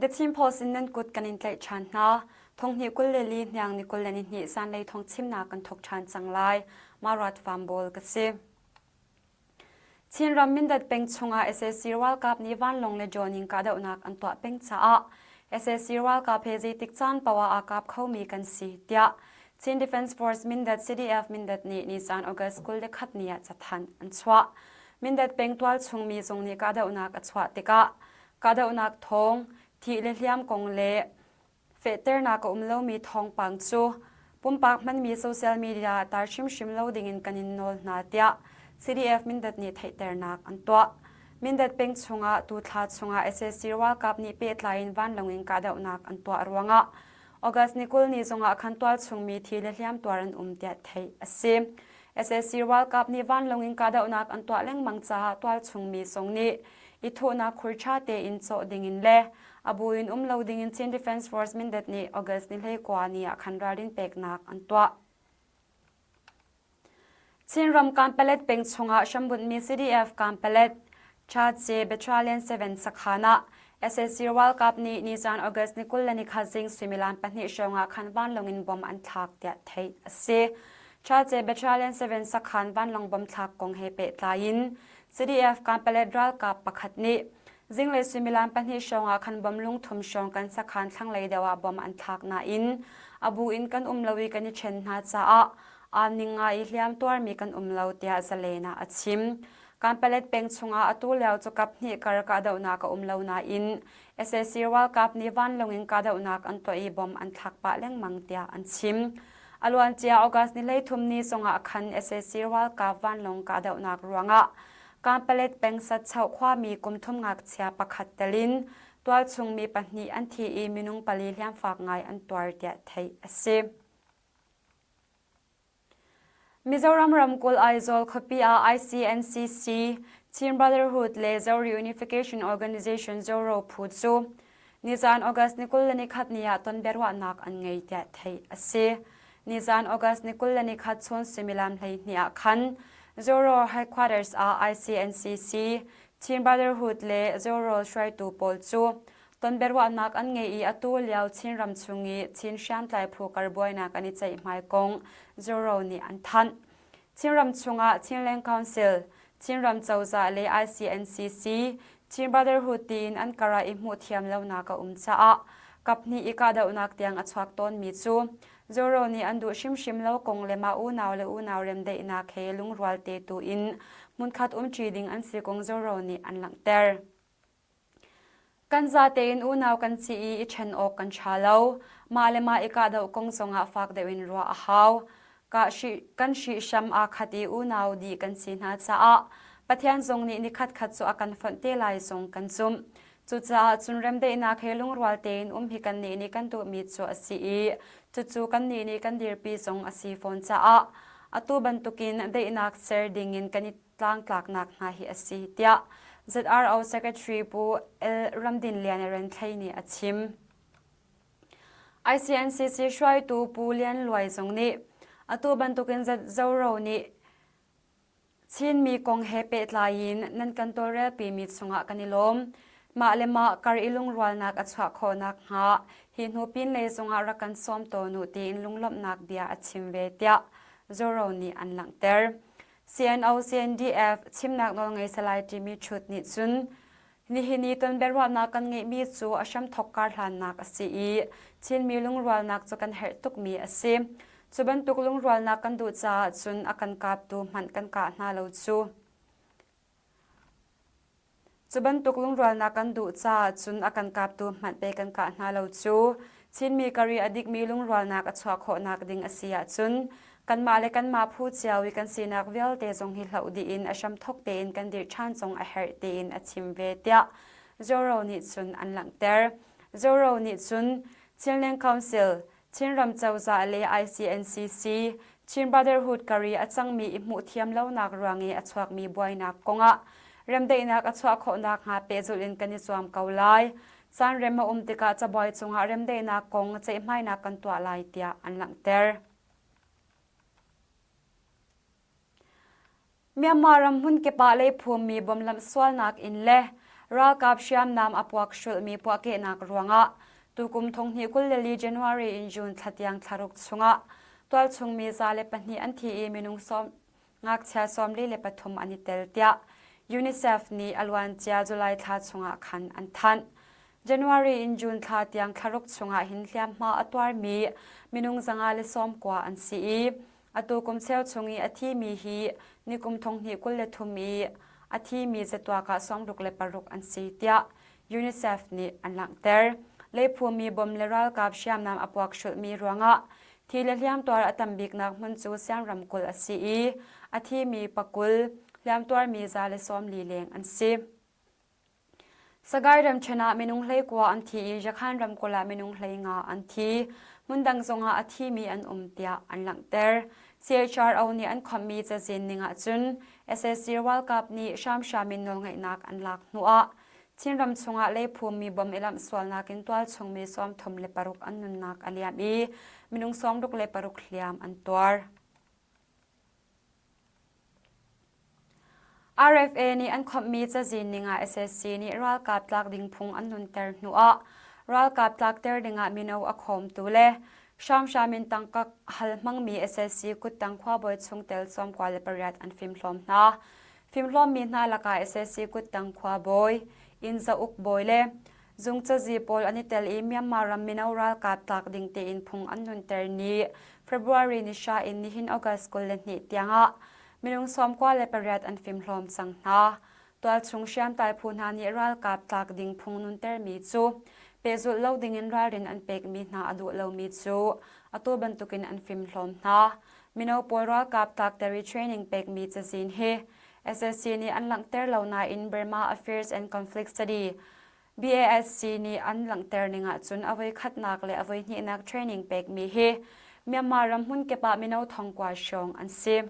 The Chin Post in nan kut kan in tlaih ṭhan hna. Thonghnih 24 hniang ni 22 zanlei thong chimnak kan thok ṭhan cang lai. Marat Fambawl ka si. Chinram Mindat peng chungah sac ralkap nih vanlawng le drone in kahdohnak an tuah peng caah sac ralkap he zeitik caan paoh ah aa kap khomi kan si tiah Chin Defense Force Mindat CDF Mindat nih nizan August 21 ni ah cathanh an chuah. Mindat peng tualchung mi zong nih kahdohnak a chuah tikah kahdohnak thawng, thih le hliam kong le Fehternak a um lomi thawngpang cu pumpak hmanmi social media ah tar hrimhrim lo dingin kan in nawl hna tiah CDF Mindat nih theihternak an tuah. Mindat peng chungah tu thla chungah sac ralkap nih pehtlai in vanlawng in kahdohnak an tuah ruangah August ni 20 ni zongah khan tualchung mi thi le hliamtuar an um tiah theih a si. Sac ralkap nih vanlawng in kahdohnak an tuah lengmang caah tualchung mi zong nih i thuhnak khur ṭha tein cawh dingin le A bu in um lo dingin Chin Defense Force Mindat nih August ni 19 ni ah khan ralrin peknak an tuah. Chinram Kanpalet peng chungah hrambunhmi CDF Kanpalet Chace Battalion 7 sakhan ah sac ralkap nih nizan August ni 23 zing suimilam pahnih hrawng ah khan vanlawng in bom an thlak tiah theih a si. Chace Battalion 7 sakhan vanlawng bom thlak kong he pehtlai in CDF Kanpalet ralkap pakhat nih Zinglei suimilam pahnih hrawng ah khan bom lungthum hrawng kan sakhan thlanglei deuh ah bom an thlak nain a bu in kan um lo i kan i ṭhen hna caah aa ning ngai i hliam tuarmi kan um lo tiah Zalen ah a chim. Kanpalet peng chungah atu lio cu kaphnih kar kahdohnak a um lo nain sac ralkap nih vanlawng in kahdohnak an tuah i bom an thlak pah lengmang tiah an chim. A luancia August ni 13 ni zongah khan sac ralkap vanlawng kahdohnak ruangah Kanpalet peng Satchoh khuami kum thum ngakchia pakhat tel in tualchung mi pahnih an thi i minung pali hliamfak ngai an tuar tiah theih a si. Mizoram ramkulh Aizawl khuapi ah ICNCC, Chin Brotherhood le Zo Reunification Organization Zoro phu cu Nizaan August ni 21 ni ah tonbiaruahnak an ngei tiah theih a si. Nizaan August ni 21 chun suimilam 12 ah khan Zoro headquarters ah ICNCC, Chin Brotherhood le Zoro hruaitu pawl cu tonbiaruahnak an ngei i atu lio Chinram chung i Chin hriamtlai phu kar buainak an i ceihmai kong Zoro nih an thanh. Chinram chungah Chinland Council, Chinram cozah le ICNCC, Chin Brotherhood tiin an kar ah i hmuhthiam lonak a um caah kaphnih i kahdohnak tiang a chuak tawnmi cu Zoro nih an duh hrimhrim lo kong le mah unau le unau remdaihnak he lungrual te tu in hmunkhat umṭi ding an si kong Zoro nih an langhter. Kan zatein unau kan si i i ṭhen awk kan ṭha lo. Mah le mah i kahdoh kong zongah fak deuh in ruah a hau. Kan hrihhram aa khat i unau dih kan si hna caah Pathian zong nih nikhatkhat cu a kan fonh te lai zong kan zumh. Cucaah cun remdaihnak he lungrual tein um hi kannih nih kan duhmi cu a si i cucu kannih nih kan dirpi zong a si fawn caah atu bantukin daihnak ser dingin kan i tlangtlaknak hna hi a si tiah ZRO Secretary Pu L. Ramdin Lian Renthlei nih a chim. ICNCC hruaitu Pu Lian Luai zong nih atu bantukin Zoro nih Chinmi kong he pehtlai in nan kan tawlrelpimi chungah kan i lawm. Mah le mah kar i lungrualnak a chuah khawh nakhnga hi hnu pinlei zongah rak kan sawm tawn u tiin lunglawmhnak bia a chim ve tiah Zoro nih an langhter. CNO CNDF chimnak nawlngei Salai Timi Chut nih cun nihin i tonbiaruahnak kan ngeihmi cu a hramthok karhlannak a si i Chinmi lungrualnak cu kan herh tukmi a si. Cu bantuk lungrualnak kan duh caah cun a kan kaptu hmanh kan kah hna lo cu. Cu bantuk lungrualnak kan duh caah cun a kan kaptu hmanh pe kan kah hna lo cu Chinmi kar i a dikmi lungrualnak a chuah khawhnak ding a si ahcun kanmah le kanmah phu cio i kan sinak vialte zong hi hloh dih in a hramthok tein kan dirh ṭhan zong a herh tiin a chim ve tiah Zoro nih cun an langhter. Zoro nih cun Chinland Council, Chinram cozah le ICNCC, Chin Brotherhood kar i a cangmi i hmuhthiam lonak ruang i a chuakmi buainak kongah remdaihnak a chuah khawh nakhnga pehzulh in kan i zuam ko lai. Caan rem a um tikah cabuai cungah remdaihnak kong ceihmainak kan tuah lai tiah an langhter. Myanmar ram hmunkip ah leiphummi bomlamh sualnak in le Ralkap hriamnam a puak hrulhmi puahkehnak ruangah tukum thonghnih 24 January in June thla tiang thlaruk chungah tualchung mi 102 an thi i minung sawm ngakchia 43 an i tel tiah UNICEF nih a luancia July thla chungah khan an thanh. January in June thla tiang thlaruk chungah hin hliamhma a tuarmi minung 190 an si i atu kum cheu chung i a thimi hi nikum thonghnih 23 i a thimi zatuak ah 66 an si tiah UNICEF nih an langhter. Leiphumi bom le ralkap hriamnam a puak hrulhmi ruangah thi le hliamtuar a tam biknak hmun cu Siang ramkulh a si i a thimi pakul, hliamtuarmi 140 leng an si. Sagaing ramṭhen ah minung 19 an thi i Yakhan ramkulh ah minung 15 an thi. Hmundang zongah a thimi an um tiah an langhter. CHRO nih an khawmhmi cazin ning ahcun sac ralkap nih hramhram in nawlngeihnak an lak hnuah Chinram chungah leiphummi bom i lamh sualnak in tualchungmi 36 an nunnak a liam i minung 66 hliam an tuar. RFA nih an khawmhmi cazin ning ah sac nih ralkap tlak ding phung an nunter hnuah ralkap tlakter dingah mino a khawmtu le hramhram in tangka hal hmangmi sac kuttang khuabawi chungtel 98 an fimhlawm hna. Fimhlawmmi hna lakah sac kuttang khuabawi, inn zauk bawi le zung cazi pawl an i tel i Myanmar ram mino ralkap tlak ding tein phung an nunter ni February ni hra in nihin August 22 tiangah minung 98 an fimhlawm cang hna. Tualchung hriamtlai phu hna nih ralkap tlak ding phung nuntermi cu pehzulh lo dingin ralrin an pekmi hna a duh lomi cu atu bantukin an fimhlawm hna. Mino pawl ralkap tlakter i training pekmi cazin hi SSC nih an langhter lo nain Burma Affairs and Conflict Study BASC nih an langhter ning ahcun a voikhatnak le a voihnihnak training pekmi hi Myanmar ram hmunkip ah mino thongkua hrawng an si.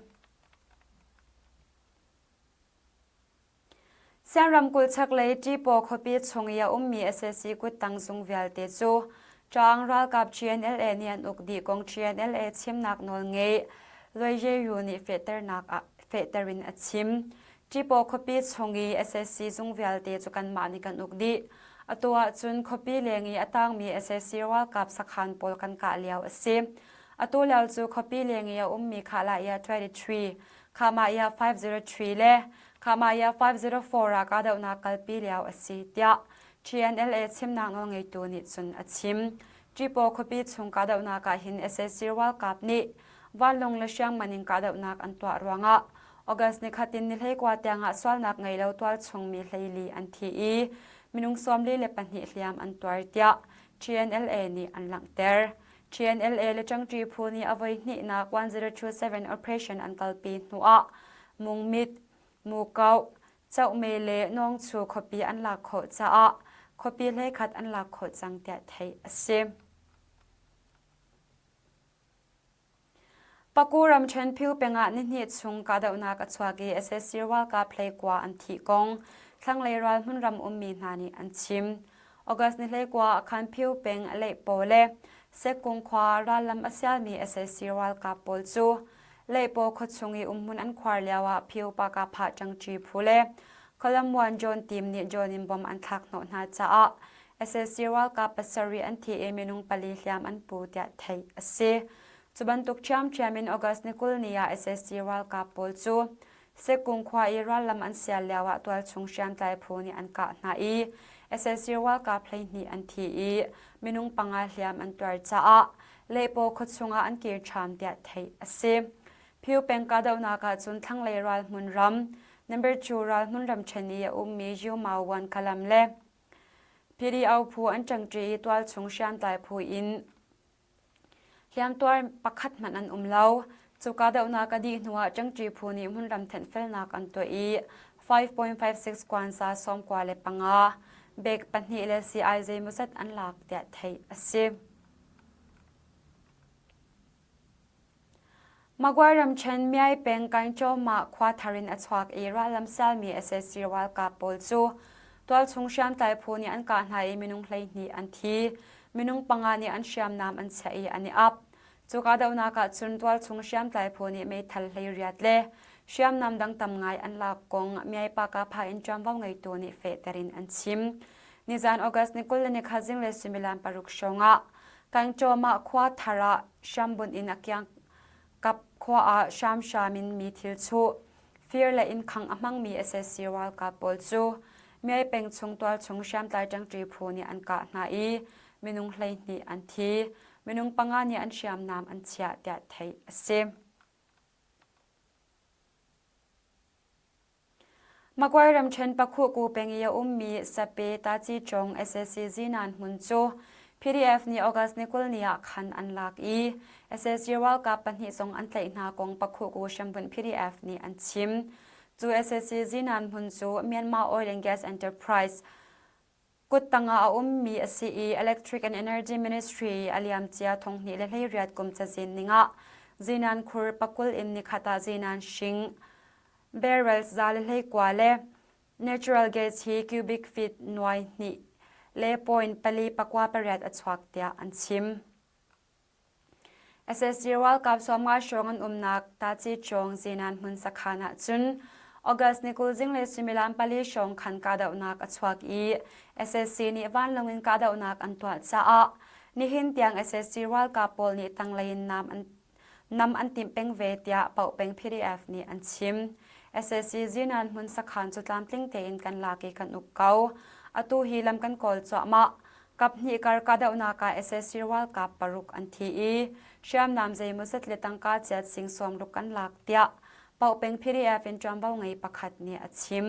Siang ramkulh chaklei Ṭipaw khuapi chung i a ummi sac kuttang zung vialte cu Ṭaang ralkap GNLA nih an uk dih kong GNLA chimnak nawl ngei Loi Ye Yu nih fehternak ah fehter in a chim. Ṭipaw khuapi chung i sac zung vialte cu kanmah nih kan uk dih. Atu ahcun khuapi leng i a tangmi sac ralkap sakhan pawl kan kah lio a si. Atu lio cu khuapi leng i a ummi Khah-lah-ya 23, Khah-mah-ya 503 le Khah-mah-ya 504 ah kahdohnak kalpi lio a si tiah TNLA chimnak nawlngeitu nih cun a chim. Ṭipaw khuapi chung kahdohnak ah hin sac ralkap nih vanlawng le hriamngan in kahdohnak an tuah ruangah August nikhat in ni 19 tiangah sualnak ngei lo tualchung mi 14 an thi i minung 42 hliam an tuar tiah TNLA nih an langhter. TNLA le ṭangṭi phu nih a voihnihnak 1027 operation an kalpi hnuah Mungmit, Mukau, Chohme le Nawngchu khuapi an lak khawh caah khuapi hleikhat an lak khawh cang tiah theih a si. Paku ramṭhen Phyu peng ah nihnih chung kahdohnak a chuak i sac ralkap hleikua an thih kong thlanglei ral hmunram ummi hna nih an chim. August ni 19 ah khan Phyu peng Leihpaw le Sekung khua rallam a sialmi sac ralkap pawl cu Leihpaw khuachung i umhmun an khuar lio ah Phyu Pakapha ṭangṭi phu le Kalamuan John team nih John in bom an thlak hnawh hna caah sac ralkap pasarih an thi i minung pali hliam an pu tiah theih a si. Cu bantuk ṭhiamṭhiam in August ni 20 ni ah sac ralkap pawl cu Sekung khua i rallam an sial lioah tualchung hriamtlai phu nih an kah hna i sac ralkap 12 an thi i minung panga hliam an tuar caah Lehpaw khuachung ah an kir ṭhan tiah theih a si. Phyu peng kahdohnak ah cun thlanglei ral hmunram number 2 ral hmunram ṭhen i a ummi Yumao Wan Kalam le PDO phu an ṭangṭi i tualchung hriamtlai phu in Hliamtuar pakhat hmanh an um lo. Cu kahdohnak a dih hnuah ṭangṭi phu nih hmunram thenhfelnak an tuah i 5.56 kuanza 95 bag pahnih le sii-ai zeimawzat an lak tiah theih a si. Magway ramṭhen Myai peng Kainchaw-mah khua thar in a chuak i rallam sialmi sac ralkap pawl cu tualchung hriamtlai phu nih an kah hna i minung 12 an thi. Minung panga nih an hriamnam an chiah i an i ap. Cu kahdohnak ah cun tualchung hriamtlai phu nih meithal 18 le. hriamnam dang tam ngai an lak kong Myai-pa-ka-pha in ṭuanvo ngeitu nih fehter in an chim. Nizan August ni 23 zinglei suimilam paruk hrawng ah Kangcawmah khua thar ah hrambunh in a kiang kap khua ah hramhram in mi thil chuh, fir le inn khangh a hmangmi sac ralkap pawl cu Myai peng chung tualchung hriamtlai ṭangṭi phu nih an kah hna i minung 12 an thi. Minung panga nih an hriamnam an chiah tiah theih a si. Maguai ramṭhen Pakhuhku peng i a ummi Sape Taci Cong sac zinan hmun cu PDF nih August ni 20 ni ah khan an lak i sac ralkap pahnih zong an tlaih hna kong Pakhuhku hrambunh PDF nih an chim. Cu sac zinan hmun cu Myanmar Oil and Gas Enterprise Kuttang ah a ummi a si i Electric and Energy Ministry a liamcia 2018 kum cazin ningah zinan khur pakul in nikhat ah zinan hring barrels 121 le natural gas hi cubic feet nuai hnih le point pali pakua pariat a chuak tiah an chim. Sac ralkap sawmnga hrawng an umnak Taci-Cawng Zinan hmun sakhan ah cun August ni 20 zinglei suimilam pali hrawng khan kahdohnak a chuak i sac nih vanlawng in kahdohnak an tuah caah nihin tiang sac ralkap pawl nih tanglei in nam an nam an timh peng ve tiah Paohpeng PDF nih an chim. Sac Zinan hmun sakhan cu tlamtling tein kan lak i kan uk ko. Atu hi lam kan kawl cuahmah. Kaphnih kar kahdohnak ah sac ralkap paruk an thi i hriamnam zeimawzat le tangka chiat sing sawmruk kan lak tiah Paohpeng PDF in ṭuanvo ngei pakhat nih a chim.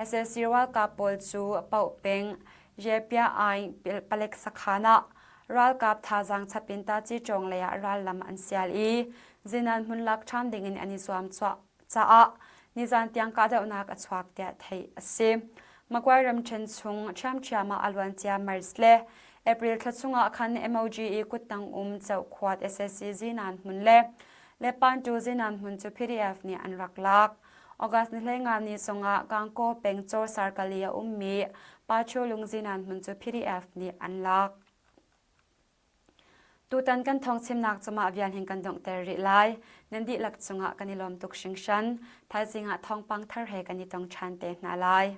Sac ralkap pawl cu Paohpeng Yepia Aing palek sakhan ah ralkap thazaang chap in Taci Cawng lei ah rallam an sial i zinan hmun lak ṭhan ding in an i zuam caah nizan tiang kahdohnak a chuak tiah theih a si. Maguire ramṭhen chung ṭhiamṭhiam ah a luancia March le April thla chungah khan MOG i kuttang um Cohkhuat sac zinan hmun le Lepantu zinan hmun cu PDF nih an rak lak. August ni 15 ni zongah Gangaw peng Caw Sarkali a ummi Pachu lung zinan hmun cu PDF nih an lak. Tutan kan thawngchimnak cu mah vial hin kan donghter rih lai. Nan dihlak cungah kan i lawm tuk hringhran. Thaizing ah thawngpang thar he kan i tong ṭhan te hna lai.